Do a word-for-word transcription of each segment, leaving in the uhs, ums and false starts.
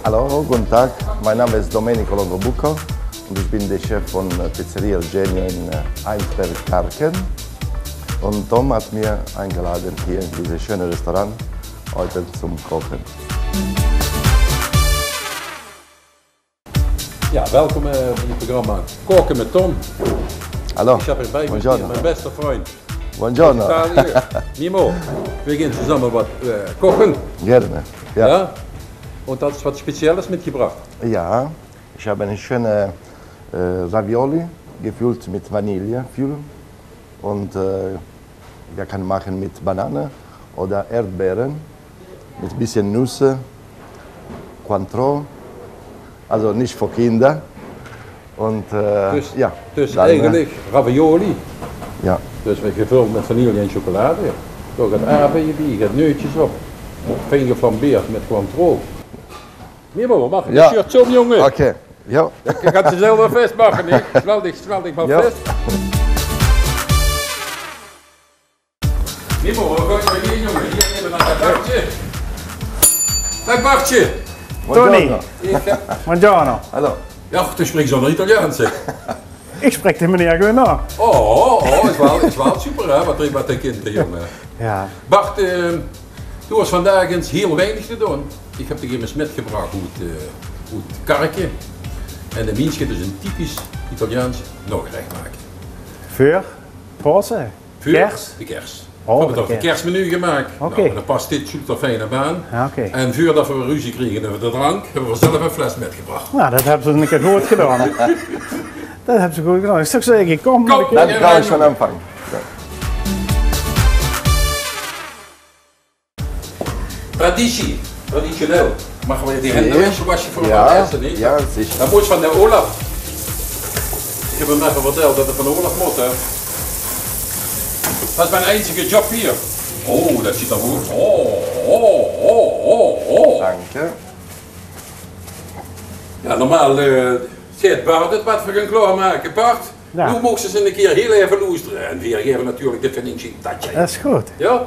Hallo, guten Tag. Mein Name ist Domenico Longobucco und ich bin der Chef von, äh, Pizzeria El Genio in, äh, Heinsberg-Karken. Und Tom hat mir eingeladen, hier in dieses schöne Restaurant heute zum Kochen. Ja, welkom, eh, bij het programma Koken met Tom. Hallo. Ich hab hierbij mit mir meinen besten Freund. Buongiorno. Aus Italien. Mimo, wir gehen zusammen was, eh, kochen. Gerne. Ja. Ja? Und hast was Spezielles mitgebracht? Ja, ich habe eine schöne, äh, Ravioli gefüllt mit Vanille, viel. Und, äh, wir können machen mit Banane oder Erdbeeren, mit bisschen Nüsse, Cointreau, also nicht für Kinder. Und, äh, dus, ja, dus dan, eh, eigenlijk ravioli. Ja. Dus weer gevuld met vanille en chocolade. Daar gaat aardbeien bij, gaat neutjes op. Fijn geflambeerd met Cointreau. Mimo, we maken de shirt zo, jongen. Oké, ja. Dat kan je zelf wel vastmaken, hè? Snel dich, snel dich maar vast. Mimo, we gaan weer hier, jongen. Hier even naar dat Bartje. Dag Bartje. Tony. Buongiorno. Buongiorno. Hallo. Ja, du sprichst auch noch Italiaans, hè? Ich spreek de meneer gewoon na. Oh, oh, is wel, is wel super, hè, wat er, wat er kint, de jongen. Ja. Bart, eh, doe hast vandaag eens heel weinig te doen. Ich heb dich immers mitgebracht oet, eh, oet Karken. En de minske dus een typisch Italiaans nagerecht maken. Veur Pasen? Veur de kers. Oh, we hebben toch een kerstmenu gemaakt. Oké. Nou, en dan past dit super fijn aan. Ja, oké. En voordat we ruzie kregen over de drank, hebben we zelf een fles mitgebracht. Nou, dat hebben ze een keer goed gedaan. Dat hebben ze goed gedaan. Ik zou zeggen, kom. Kom, dan gaan we aan de gang. Traditie, traditioneel. Mag wel die handen wassen, was je voor het eerst, niet? Ja, zeker. Dat moet van de Olaf. Ik heb hem even verteld dat het van de Olaf moet, hè. Dat is mijn einzige job hier. Oh, dat zit er goed. Oh, oh, oh, oh, oh. Dank je. Ja, normaal, eh, zit Bart het wat we gaan klaarmaken. Bart, ja. Nu mogen ze eens een keer heel even loesteren. En we geven natuurlijk de finishing touch. Dat is goed. Ja?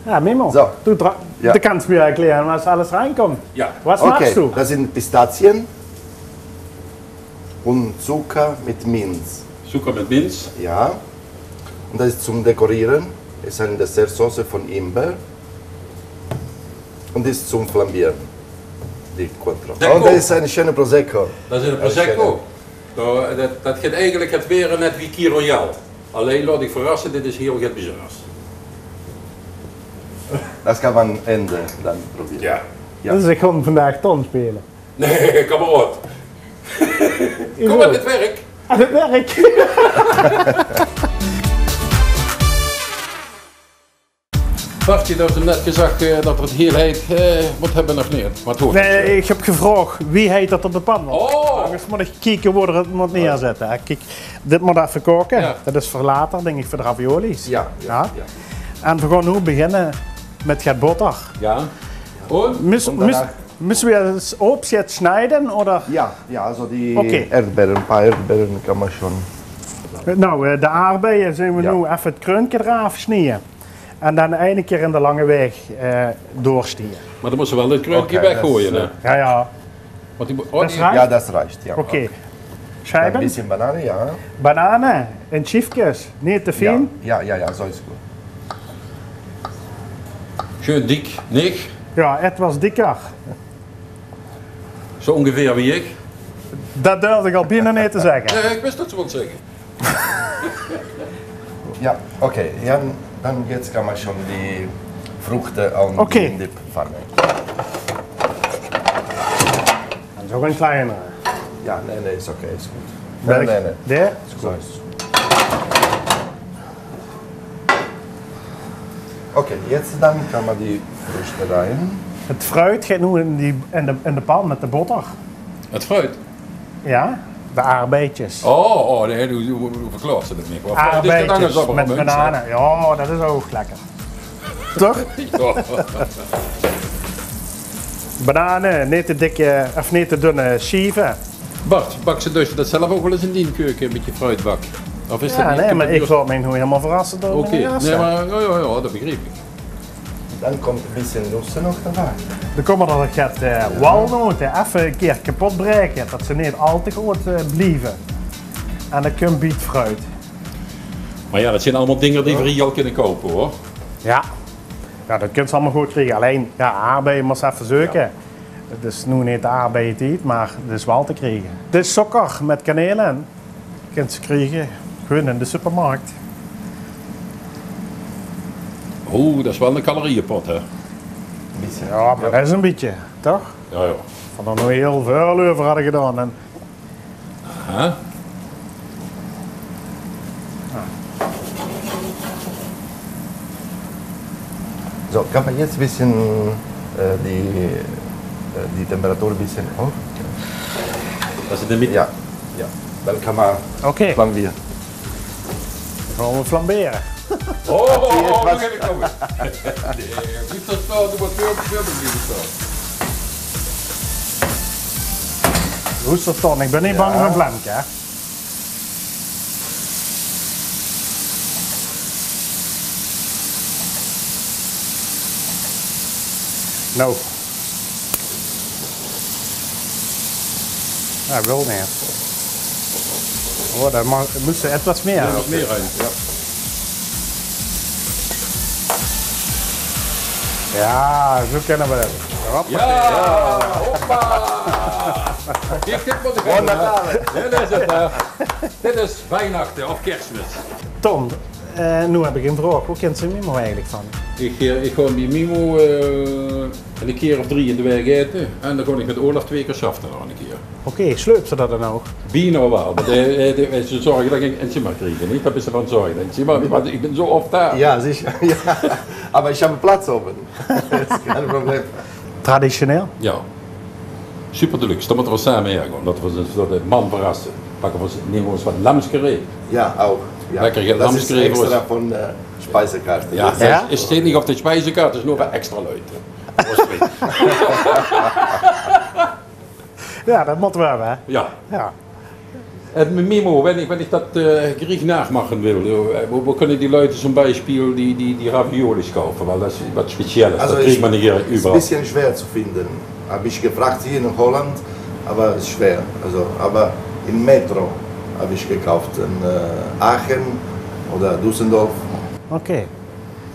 Ja, Mimo. Zo. Du dra-, ja. Du kannst mir erklären, was alles reinkommt. Ja. Was machst du? Oké, dat zijn pistazien en zucker mit Minz. Zucker mit Minz? Ja. Und das ist zum Dekorieren. Ist eine Dessertsauce von Imbeer. Und ist zum Flambieren. Die Cointreau. Dekor. Und das ist eine schöne Prosecco. Dat is een Prosecco. Dat, dat, dat gaat eigenlijk het weer net wie Key Royal. Alleen laat dich verrassen, dit is heel get bijzonders. Dat gaan we aan het einde dan proberen. Ja. Ja. Dus ik ga vandaag Ton spelen. Nee, kameraad. Kom aan het werk. Aan het werk. Bartje, du hast net gezag, eh, dat er het heel heet, eh, wat hebben we nog niet? Wat hoort? Nee, ik heb gevraagd wie heet dat op de pan. Oh. Anders moet ik kijken waar er het moet neerzetten. Kijk, dit moet even koken. Ja. Dat is voor later, denk ik, voor de ravioli's. Ja, ja, ja. En we gaan nu beginnen met het botter. Ja. En? Mis-, mis-, Moeten we het opzet snijden, of? Ja, ja, zo die aardbeien, een paar aardbeien kan maar schon. Nou, eh, de aardbeien zien we nu even het kreuntje eraf snijden. En dan een keer in de lange weg, eh, doorsnijden. Maar dan moeten we wel het kreuntje weggooien, hè? Ja, ja. Want die mo-, oh, dat reicht? Ja, dat reicht, ja. Oké. Scheiben? Ein bisschen Banane, ja. Banane in schiefkes, niet te fijn. Ja, ja, ja, zo is goed. Schön dick, niet? Ja, etwas dicker. Zo ongeveer wie ik. Dat durfde ik al bijna niet te zeggen. Nee, ik wist dat ze wat zeggen. Ja, oké. Ja, dan jetzt kann man schon die Früchte in die Pfanne. Dat is ook een kleine. Ja, nee, nee, is oké, is goed. Nee, nee, nee. Deze? Zo is goed. Oké, jetzt dan kan man die Früchte rein. Het fruit gaat nu in die, in de, in de pan met de botter. Het fruit? Ja, de aardbeidjes. Oh, oh, nee, du, du, du verklaart ze dat niet. Aardbeidjes met banane. Ja, dat is ook lekker. Toch? Ja. Banane, niet te dikke of niet te dunne schieven. Bart, baks se dus dat zelf ook wel eens in die keuken, een beetje fruitbak? Of is dat niet? Ja, nee, maar ik laat mij nu helemaal verrassen door mijn gasten. Oké, nee, maar ja, ja, ja, dat begrijp ik. Dan kump e bietje nosse nog d'rbie. Dan kómme d'r nog get, eh, walnote. Effe 'ne kier kepot braeke, det ze neet al te groot, eh, blieve. En dan kump 't fruit. Mer jao, det zeen allemaol dinger die v'r hie al kinne koupe, huur. Jao. Jao, det kins se allemaol good kriege. Allein, jao, aardbeie mós se effe zeuke. 't Is noe neet de aardbeietied, mer 't is waal te kriege. 't Is sókker mit kaneel in. Kins se kriege, gewoon in de supermarkt. Oeh, det is waal 'ne calorieënpot, hè? Bietje. Jao, mer det is e bietje, toch? Jao, jao. Van d'r noe hiel väöl euver hadde gedaon. En aha. Zo, kan man jetzt ein bisschen, äh, die, äh, die Temperatur ein bisschen hoch? Dat is in de midde. Ja, ja. Dan kan man flambieren. Oké. Dan gaon v'r flambere. Oh, oh, oh, oh, waat geit d'r kómme? Nae, good zo staon, doe mós väöl, väöl blieve staon. Good zo staon, ich bön neet bang veur ein vlamke, hè. Noe. Hae wil neet. Oh, dan mós se etwas mieë. Ja, nog mieë ruimte, ja. Ja, zo kinne v'r 't. Hoppakee. Ja, hoppa! Kiek, dit mót ich höbbe, hè. Dit is 't, hè. Dit is Weihnachten of Kerstmis. Ton, eh, noe höb ich ein vraog. Wo kins se Mimo eigelik van? Ich, eh, ich gaon bie Mimo, eh, ein kier of drie in de waek aete. En dan gaon ich mit Olaf twee kier sjappe nog ein kier. Oké, sleups se dat dan ouch? Bienao waal. Mer de, eh, de, ze zörge dat ich ein, ein zimmer krieg, neet? Dat is van zörge, ein zimmer, want ich bön zo oft dao. Ja, sicher. Ja. Aber ich habe Platz oben. Dat is kein Problem. Traditioneel? Ja. Super Deluxe, dan mótte v'r same haer gaon. Dat v'r de man verrasse. Pakke v'r, neme v'r ós waat lamskeree. Ja, ouch. Ja. Lekker lamskeree veur ós. Dat is extra van de Speisekarte. Ja, dat is, ich weit neet of de Speisekarte is, noe veur extra luuj. Ja, dat mótte v'r höbbe, hè? Ja. Ja. En Mimo, wenn ich, wenn ich dat, eh, Gericht nachmache will, eh, wo, wo kenne die Leute zum Beispiel die, die, die Raviolis kaufe? Weil dat is waat Spezielles. Also dat kriegt man neet üwwerall. Ist ein bisschen schwer zu finden. Hab ich gefragt hier in Holland, aber ist schwer. Also, aber im Metro hab ich gekauft, in, eh, Aachen oder Düsseldorf. Oké.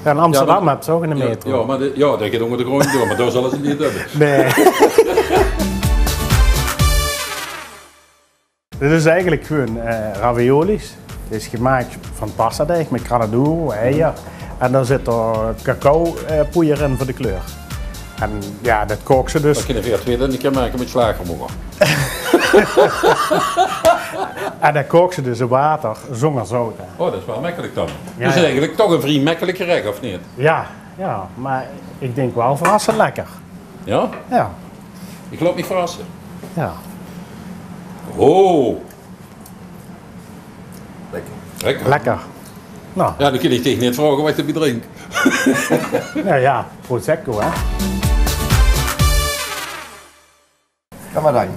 Ja, in Amsterdam höbbe ze ouch in de metro. Ja, mer de, ja, dat geit ónger de gróndj door, mer dao zölle ze 't neet höbbe. Nae. Dit is eigelik gewoon, eh, raviolis. Dit is gemaak van pastadeig mit granaduro, eier. En dan zit d'r cacao, eh, poeier in veur de kleur. En ja, dat kaoks se dus. Dat kinne v'r twieë dan ein kier make mit slagermoer. En dat kaoks se dus in water, zónger zout, hè. Oh, dat is waal mekkelik dan. Ja, dat is eigelik toch ein vrie mekkelik gerech, of neet? Ja, ja, mer ich dink waal verrassend lekker. Ja? Ja. Ich laot mich verrasse. Ja. Oh. Lekker. Lekker. Lekker. Nou. Ja, dan kin ich dich neet vraoge waat ich d'rbie drink. Nou ja, Prosecco, hè. Kann man rein.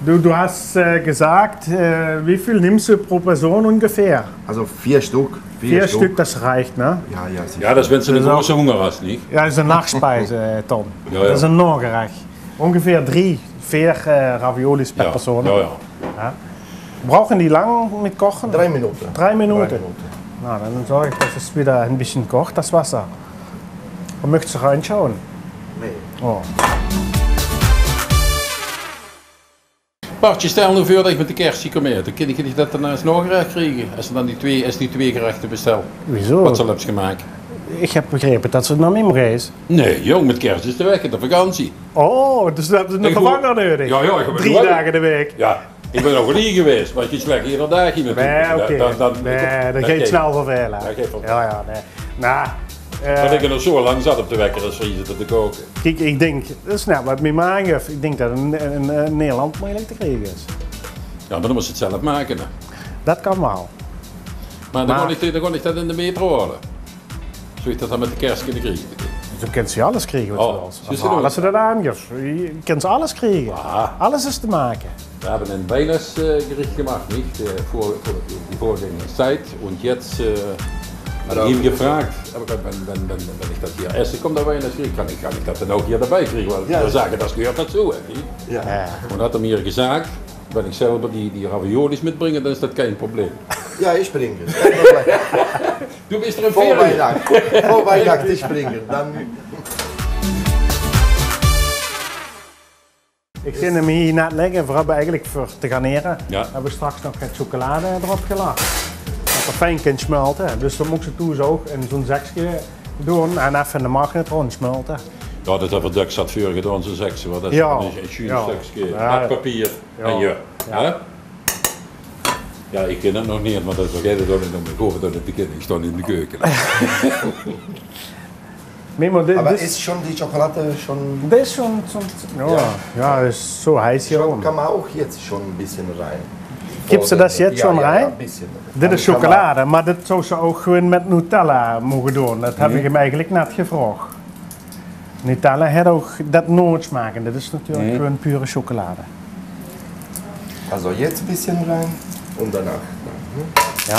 Du, du hast, äh, gesagt, äh, wie viel nimmst du pro Person ungefähr? Also vier Stück. Vier Stück, das reicht, ne? Ja, ja, sicher. Ja, dat is wenn se eine große Hunger hast, neet? Ja, dat is ein Nachspeis, äh, Ton. Ja, ja. Dat is ein Nagerecht. Ungefähr drie, veer, äh, Raviolis per Persoon. Ja, ja. Ja. Brauchen die lang mit Kochen? Drei Minuten. Drei Minuten? Drei Minuten. Na, dann sorge ich, dass es wieder ein bisschen kocht, das Wasser. Und möchtest du reinschauen? Nee. Oh. Bartje, stel noe veur dat ich mit de Kersjes kóm aete. Kin ich, kin ich dat dan es naogerecht kriege? Es se dan die twee, es die twee gerechte bestel. Wieso? Wat se al höbs gemaak. Ich höb begrepe dat se nao Mim geis. Nee, jóng, mit Kers is 'r weg, in de vakantie. Oh, dus dan höbs se eine vervanger nudig. Ja, ja, ich höb drie daag in de waek. Ja, ich bön ouch al hie gewaes, mer ich zègk, eder daag hie natuurlik. Nee, oké. Dan, dan, nee, dat geit snel vervele. Dat geit vervele. Ja, ja, nee. Nou, eh, dat ich d'r nog zo lang zat op de wekker es vriezer te kaoke. Kiek, ich dink, dat is net wat Mim aanguf. Ich dink dat in, in, in Nederland meujelik te kriege is. Ja, mer dan mós se 't zelf make, hè. Dat kan waal. Mer dan gaon ich, dan gaon ich dat in de metro haole. Zów ich dat dan mit de Kers kinne kriege? Dan kins se alles kriege wat se wils. Alles wat se aangufs. Je kins alles kriege. Alles is te make. V'r höbbe ein Weihnachts-, eh, Gericht gemaak, neet? Eh, veur, veur die, die vorige Zeit. Und jetzt, eh, Mer dan gevraog, aber wenn, wenn, wenn, wenn ich dat hie esse, kump dao wienig, ich kann, ich kann dat dan ouch hie d'rbie kriege, want d'r zage, dat gehuuert dat zoe, hè, nie? Ja. Jao. Un haet 'r mich gezag, wenn ich zelver die, die raviolis mitbring, dan is dat gein Probleem. Ja, ich bring. Gein Probleem. Du bis d'r in Vor Ferien. Weihnacht. Vor Weihnacht, ich bring. Dan Ich zeen 'm hie net ligke. Veer höbbe eigelik veur te garnere, höbbe v'r straks nog get sjokolade d'rop gelag. Dat 'r fijn kan smelte. Dus dan mót se 't thoes ouch in zoe'n zekske doon en effe in de magnetron smelte. Ja, dat höbbe v'r dök zat veur gedaon, zoe'n zekske. Want dat is ein, ein sjoen stökske bakpapier. Ja. En ja, hè? Ja, ich kin 't nog neet, want dat vergaet ich ouch neet. Ich hoof dat 't neet te kinne. Ich stoon in de keuke. Memo, dit, aber dit is schon die Schokolade schon? Dit is schon, schon, ja, ja, is zo heet hie. Schon, kann man auch jetzt schon ein bisschen rein. Gibst du das jetzt schon rein? Ja, ja, ja, ein bisschen. Dit is sjokolade, mer dit zouws se ouch gewoon mit Nutella moge doon. Dat höb ich 'm eigelik net gevraog. Nutella haet ouch dat noot smaak. Dit is natuurlik gewoon pure sjokolade. Also jetzt ein bisschen rein und danach. Ja.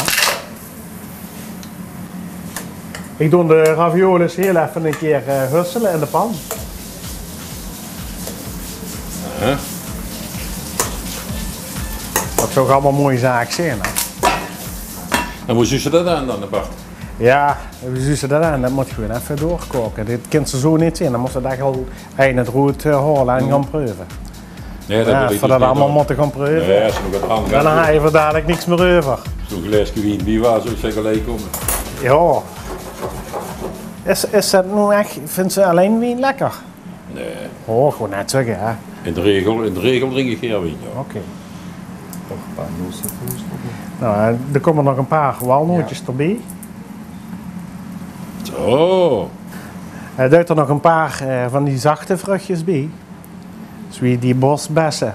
Ich doon de raviolis hiel effe ein kier, eh, hussele in de pan. Aha. Dat zów allemaol mooi zaak zeen, hè? En wie zuus se dat aan dan, Bart? Ja, wie zuus se dat aan? Dat mót gewoon effe doorkaoke. Dit kins se zo neet zeen. Dan mós se dat al ein en roet, eh, haole en gaon preuve. Nae, dat wil ich neet. Veer dat allemaol mótte gaon preuve. Nae, is nog get angers. Dan höbbe veer dalik niks mier euver. Zoe'n glaeske wien bie waas, zów ich zègke, geliek kómme. Ja. Is, is dat noe ech, vinjs se allein wien lekker? Nae. Oh, gewoon net zègke, hè. In de regel, in de regel drink ich geer wien, ja. Oké. Nog ein paar noeseltjes d'rbie. Nou, eh, d'r kómme nog ein paar walnootjes d'rbie. Zo. Hae duit d'r nog ein paar, eh, van die zachte vruchjes bie. Zoewie die bosbesse.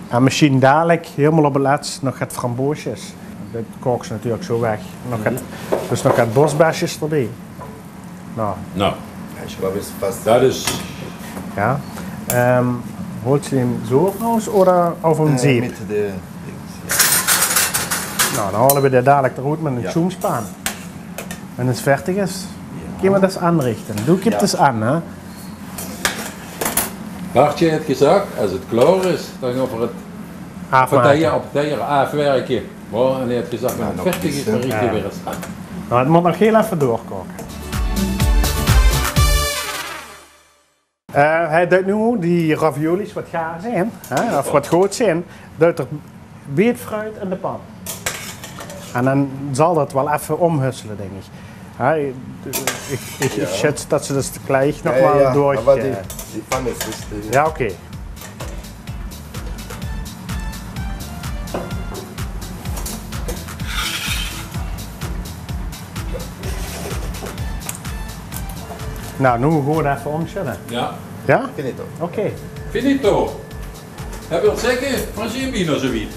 En mesjien dalik hielemaol op 't lèts nog get framboosjes. Dat kaoks se natuurlik zo weg. Nog get, dus nog get bosbesjes d'rbie. Nou. Nou. Ich glaube, es passt. Dat is. Ja. Ehm, hools se 'm zo raus of mit 'n zeep? Mit de dings, ja. Nou, dan haole veer dit dalik d'roet mit 'n sjoemspaan. Wenn 't fertig is, kinne veer dat ins aanrichte. Doe kips 't aan, hè? Bartje haet gezag, es 't klaor is, dan gaon veer 't aafmaake. Op 't teier, op 't teier aafwerke. Bon, en hae haet gezag, wenn 't fertig is, dan richte veer 't weer ins aan. Nou, 't mót nog hiel effe doorkaoke. Eh, hae duit noe die raviolis wat gaar zeen, hè, of wat good zeen, duit 'r wit fruit in de pan. En dan zal dat waal effe ómhussele, dink ich. Hè, ich, ich, ich sjets dat se dat kleig nog waal door. Ja, ja, aber die, die Pfanne ist, ist, äh, ja, oké. Nou, noe good effe ómsjudde. Ja. Ja? Finito. Oké. Finito. Dat wil zègke, veer zeen bienao zoe wied.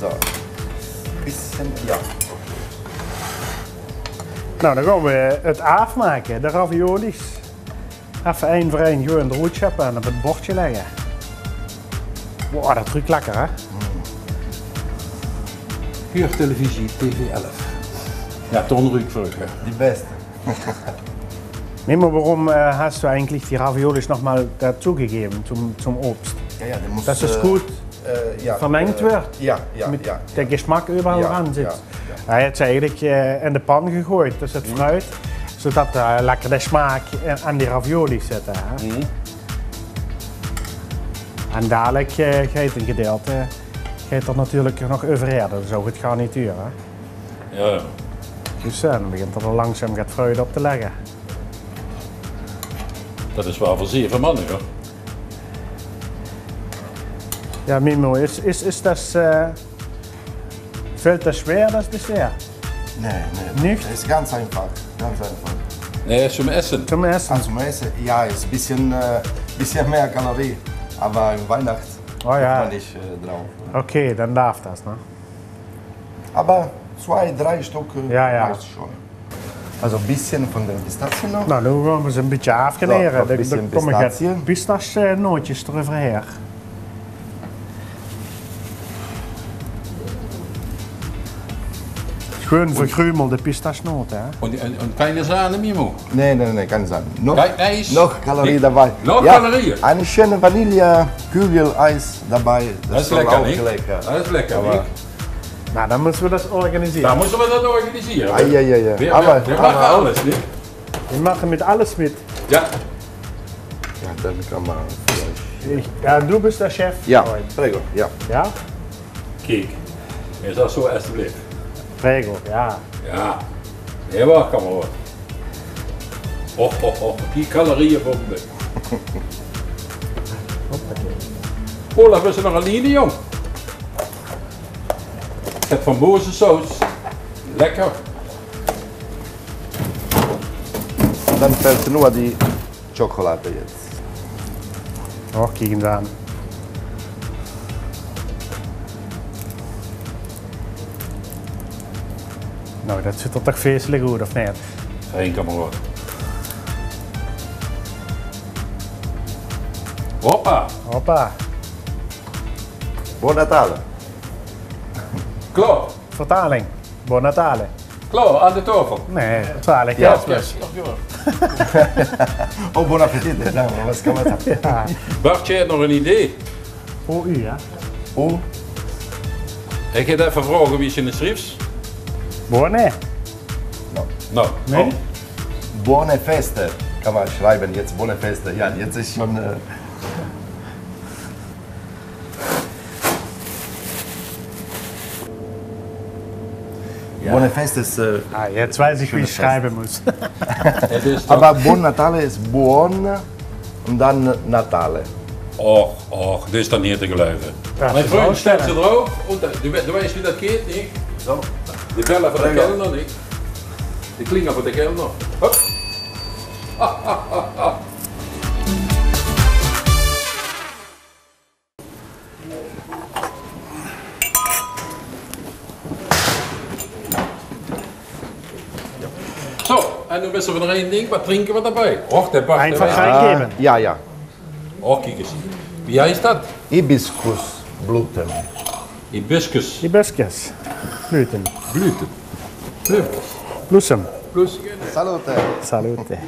Zo. Bisschen, ja. Nou, dan gaon veer 't aafmake. De raviolis. Effe ein veur ein gewoon d'roet sjöppe en op 't bordje lègke. Wow, dat ruuk lekker, hè? Huurtelevisie T V elf. Ja, Ton ruuk veur, hè. De beste. Nae, mer waorom, eh, has doe eigelik die raviolis nog mer dao toegegeve, zoe'n, zoe'n oobs? Ja, ja, die mós, dat 't good vermengd wuuert, ja, ja, mit de gesmak euveral aan zit. Ja, ja. Hae haet ze eigelik, eh, in de pan gegoejd, dus 't fruit, zoedat, eh, lekker de smaak in, aan die raviolis zit, hè. En dalik, eh, geit 'n gedeilte, geit d'r natuurlik nog euverhaer, dat is ouch 't garnituur, hè. Ja, ja. Dus, eh, dan begint d'r al langzaam get fruit op te lègke. Dat is waal veur zeve man, huur. Ja, Mimo, is, is, is dat, eh, väöl te zwaor, dat dessert? Nae, nae. Nich? Is ganz einfach, ganz einfach. Nae, zum Esse. Zum Esse. Ah, zum Esse, ja, is bisschen, äh, bisschen mehr Kalorie, aber in Weihnacht, oh ja, hat man nicht, äh, drauf. Okay, dann darf das, ne? Aber zwei, drei Stück, äh, ja, ja, reicht schon. Also ein bisschen von den Pistazien noch. Nou, dan gaon v'r ze 'n bietje aafknere. Zo, nog ein bisschen Pistazien. Dan, dan kómme pistache, eh, nootjes d'r euverhaer. Schön verkrümelde Pistachenoten, hè? Und, und, und keine Sahne, Mimo? Nee, nee, nee, keine Sahne. Noch, kein Eis? Noch Kalorien dabei. Noch Kalorien? Ja, eine schöne Vanilleeis dabei. Das ist lecker, nicht? Das ist lecker, nicht? Aber na, dann müssen wir das organisieren. Da müssen wir das organisieren. Ah, ja, ja, ja. Wir, aber, wir, wir machen alles, nicht? Wir machen mit alles mit. Ja. Ja, dann kann man vielleicht. Ich, ja, du bist der Chef heute. Ja, prego, ja. Ja? Kiek, is dat zo, alstublieft? Prego, ja. Ja. Nee, wacht, kameraad. Och, och, och, die caloriebombe. Hoppakee. Oh, dat is nog een linie, jong. Het frambozensaus. Lekker. Dan fehlt nur die Schokolade jetzt. Och, kiek 'm dan. Nou, dat zuut er toch feestelijk oet, of neet? Fijn, kameraad. Hoppa! Hoppa. Buon Natale. Klaar. Vertaling. Buon Natale. Klaar, aan de tafel. Nee, twaalf jaar. Ja, oh, buon appetito, hè. Nou, wat kan dat? Ja. Bartje, nog een idee? O U, ja. O. Ik ga even vragen wie ze het schrijft. Buone. No. No. Nee? Oh. Buone feste. Kann man schreiben jetzt, buone feste. Ja, jetzt ist schon, äh, Ja. Buone feste ist, äh, ah, jetzt weiß ich, wie ich schreiben muss. Aber Buon Natale ist buon und dann Natale. Och, och, dit is dan niet te geloven. Mijn vriend, zet ze erop. En dan, du, du weißt, wie dat geht, niet? Zo. De bellen van de kelner, niet? De klinger van de kelner. Hup. Zo, en nu is er nog één ding. Wat drinken we daarbij? Och, de Bart, einfach reingeven. Ja, ja. Och, kiek eens. Wie heet dat? Hibiscusblüten. Hibiscus. Hibiscus. Blüten. Blüten. Blüten. Bloesem. Bloesem. Salute. Salute.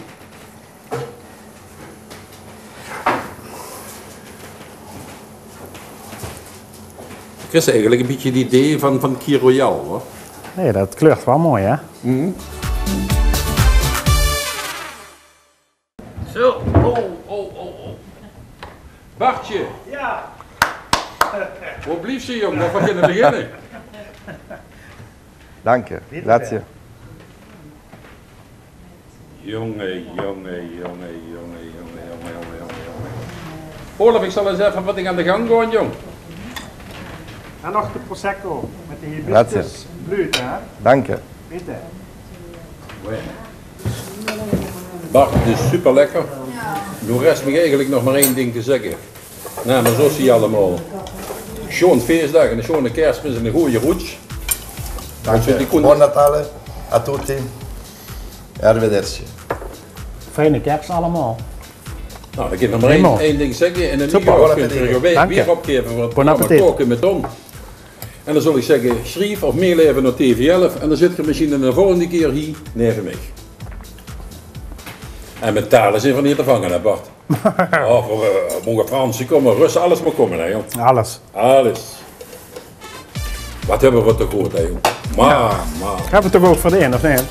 Ik krijg eigenlijk een beetje het idee van, van Kir Royal, hoor. Nee, dat kleurt wel mooi, hè? Mhm. Zo, oh, oh, oh, oh. Bartje. Ja. Waar blijf je, jong? Waar gaan we beginnen? Dank je. Bitte. Grazie. Jonge, jonge, jonge. Olaf, ik zal eens even wat ik aan de gang gooi, jong. En nog de prosecco met de hibiscusblüten, hè? Dank je. Bitte. Bart, het is super lekker. Nu rest me eigenlijk nog maar één ding te zeggen. Namens ons allemaal. Sjoon feestdaag en een schone kerstmis en een goeie roets. Dank je. Buon Natale a tutti. Arrivederci. Fijne kerst allemaal. Nou, ik heb nog maar één, één ding zeggen. En in ieder geval kunt u weer, weer opgeven voor het programma Koken met Ton. En dan zal ik zeggen, schrijf of mail even naar T V elf. En dan zit je misschien de volgende keer hier neven mij. En met talen zijn we niet te vangen, hè, Bart? Oh, voor, eh, mogen Fransen komen, Russen, alles mag komen, hè, jong. Alles. Alles. Wat hebben we te goed, hè, jong. Maar, maar. Hebben we toch ook verdiend, of niet?